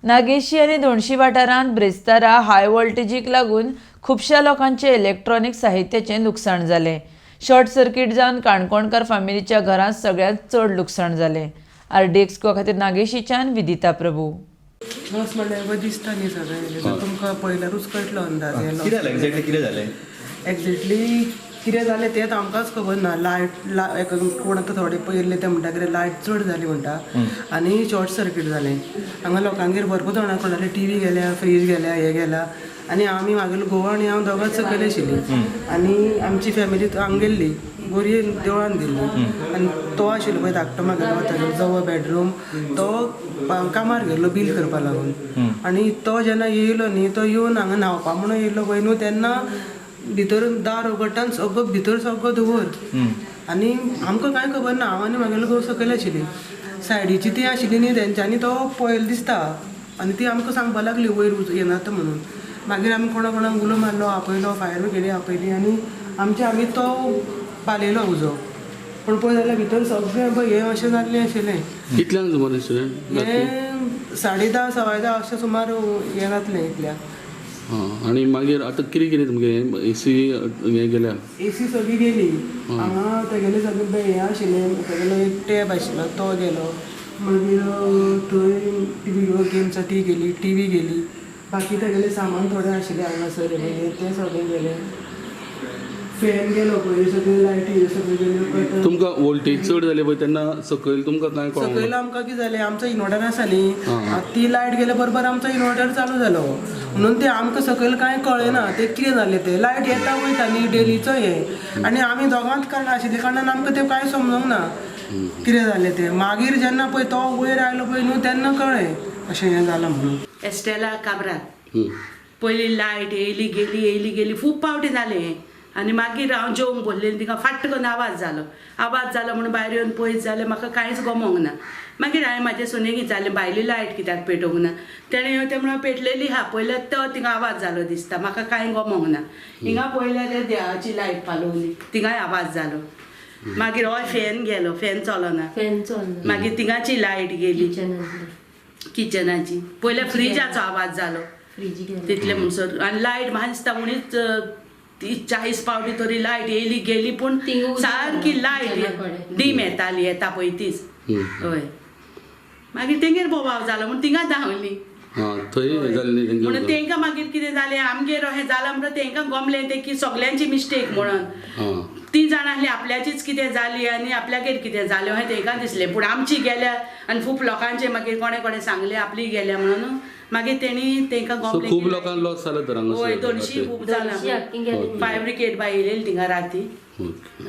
नागेशी आनी दोणशी वाठारांत ब्रेस्तारा हाय व्होल्टेजीक लागून खुबश्या लोकांचे इलेक्ट्रॉनीक साहित्याचें लुकसाण जालें. शॉर्ट सर्किट जावन काणकोणकार फामिलीच्या घरांत सगळ्यांत चड लुकसाण जालें. आरडीएक्स गोवा खातीर नागेशीच्यान विदिता प्रभू. लॉस म्हणल्यार पळय दिसता न्ही सगळें, तुमकां पळयल्यारूच कळटलो अंदाज हे. कितें जालें एक्झॅक्टली, कितें जालें? एक्झॅक्टली कितें जालें तेंच आमकांच खबर ना. लायट कोण आतां थोडे पयले ते म्हणटा कितें लायट चड जाली म्हणटा आनी शॉर्ट सर्कीट जालें. हांगा लोकांगेर भरपूर जाणां कोणाले टी व्ही गेल्या, फ्रीज गेल्या, हें गेला. आनी आमी मागीर घोव आनी हांव दोगांच सकयल आशिल्लीं आनी आमची फॅमिली हांगा गेल्ली, बोरये देवळान गेल्ली. आनी तो आशिल्लो पळय धाकटो मागेलो तागेलो जवळ बेडरूम, तो कामार गेल्लो बील करपा लागून. आनी तो जेन्ना येयलो न्ही, तो येवन हांगा न्हांवपा म्हणून येयलो पळय न्हू, तेन्ना भितर दार उगडटा आनी सगळो भितर सगळो धुंवर. आनी आमकां कांय खबर ना. हांव आनी मागेलो घोव सकयल आशिल्ली, सायडीची ती आशिल्ली न्ही, तेंच्यांनी तो पळयलो दिसता आनी ती आमकां सांगपा लागली वयर येनात म्हणून. मागीर आमी कोणा कोणाक उलो मारलो, आपयलो, फायर ब्रिगेडी आपयली आनी आमचे आमी तो पालयलो उजो. पूण पळय जाल्यार भितर सगळें पळय हें अशें जाल्लें आशिल्लें. कितल्यांक सुमार इन्सिडंट? हें 10:30 10:15 अशें सुमार हें जातलें इतल्या. हां, आनी मागीर आतां कितें कितें तुमगें एसी हें गेल्या? एसी सगळी गेली. हांगा तेगेलें सगळें हें आशिल्लें, तेगेलो एक टॅब आशिल्लो तो गेलो. मागीर थंय व्हिडियो गेम्स ती गेली, टी व्ही गेली. बाकी तेगेलें सामान थोडें आशिल्लें हांगासर हें तें सगळें गेलें. फॅन गेलो पळय, सगळ्यो लायटी सगळ्यो गेल्यो. तुमकां वोल्टेज चड जाली पळय तेन्ना सकयल तुमकां कांय कळोंक सकयल आमकां कितें जालें, आमचो इन्वर्टर आसा न्ही, ती लायट गेल्या बरोबर आमचो इन्वर्टर चालू जालो म्हणून तें आमकां सकयल कांय कळ्ळें ना तें कितें जालें तें. लायट येता वयता न्ही डेलीचो हें, आनी आमी दोगांच कारणां आशिल्ल्या कारणान आमकां तें कांय समजोंक ना कितें जालें तें. मागीर जेन्ना पळय तो वयर आयलो पळय न्हू तेन्ना कळ्ळें अशें हें जालां म्हणून. एस्टेला काब्राल. पयली लायट येयली गेली, येयली गेली, खूब पावटी जालें हें. आनी मागीर हांव जेवंक बसलें, तिका फाट्ट करून आवाज जालो. आवाज जालो म्हणून भायर येवन पळयत जाल्यार म्हाका कांयच गमोंक ना. मागीर हांवें म्हाजे सुनेक विचारलें, भायली लायट कित्याक पेटोवंक ना? तेणें तें म्हणून पेटलेली आहा, पयल्यार तो थिंगा आवाज जालो दिसता, म्हाका कांय गमोंक ना. हिंगा पळयल्यार ते देवाची लायट पालोवली, थिंगाय आवाज जालो. मागीर हय फॅन गेलो, फॅन चलना, मागीर थिंगाची लायट गेली किचनाची. पयल्या फ्रिजाचो आवाज जालो तितले म्हणसर. आनी लायट म्हाका दिसता उणीच 30-40 पावटी तरी लायट येयली गेली, पूण सारकी लायट डीम येताली, येता पळय तीच. हय, मागीर तेंगेर बोवाव जालो म्हूण थिंगा धांवली. म्हणून तेंकां मागीर कितें जालें, आमगेर अहें जालां म्हणून तेंकां गमलें तें की सगल्यांची मिस्टेक म्हणून. ती जाणां आसली आपल्याचीच कितें जाली आनी आपल्यागेर कितें जालें अहें तेंकां दिसलें. पूण आमची गेल्या आनी खूब लोकांचे मागीर कोणें कोणें सांगलें आपली गेल्या म्हणून, मागीर तेणी तेंकां गमलें. खूब लोकांक लॉस जालो तर हांगा? हय, 200 खूब जाला. फायर ब्रिगेड बाय येयलेली थिंगा राती.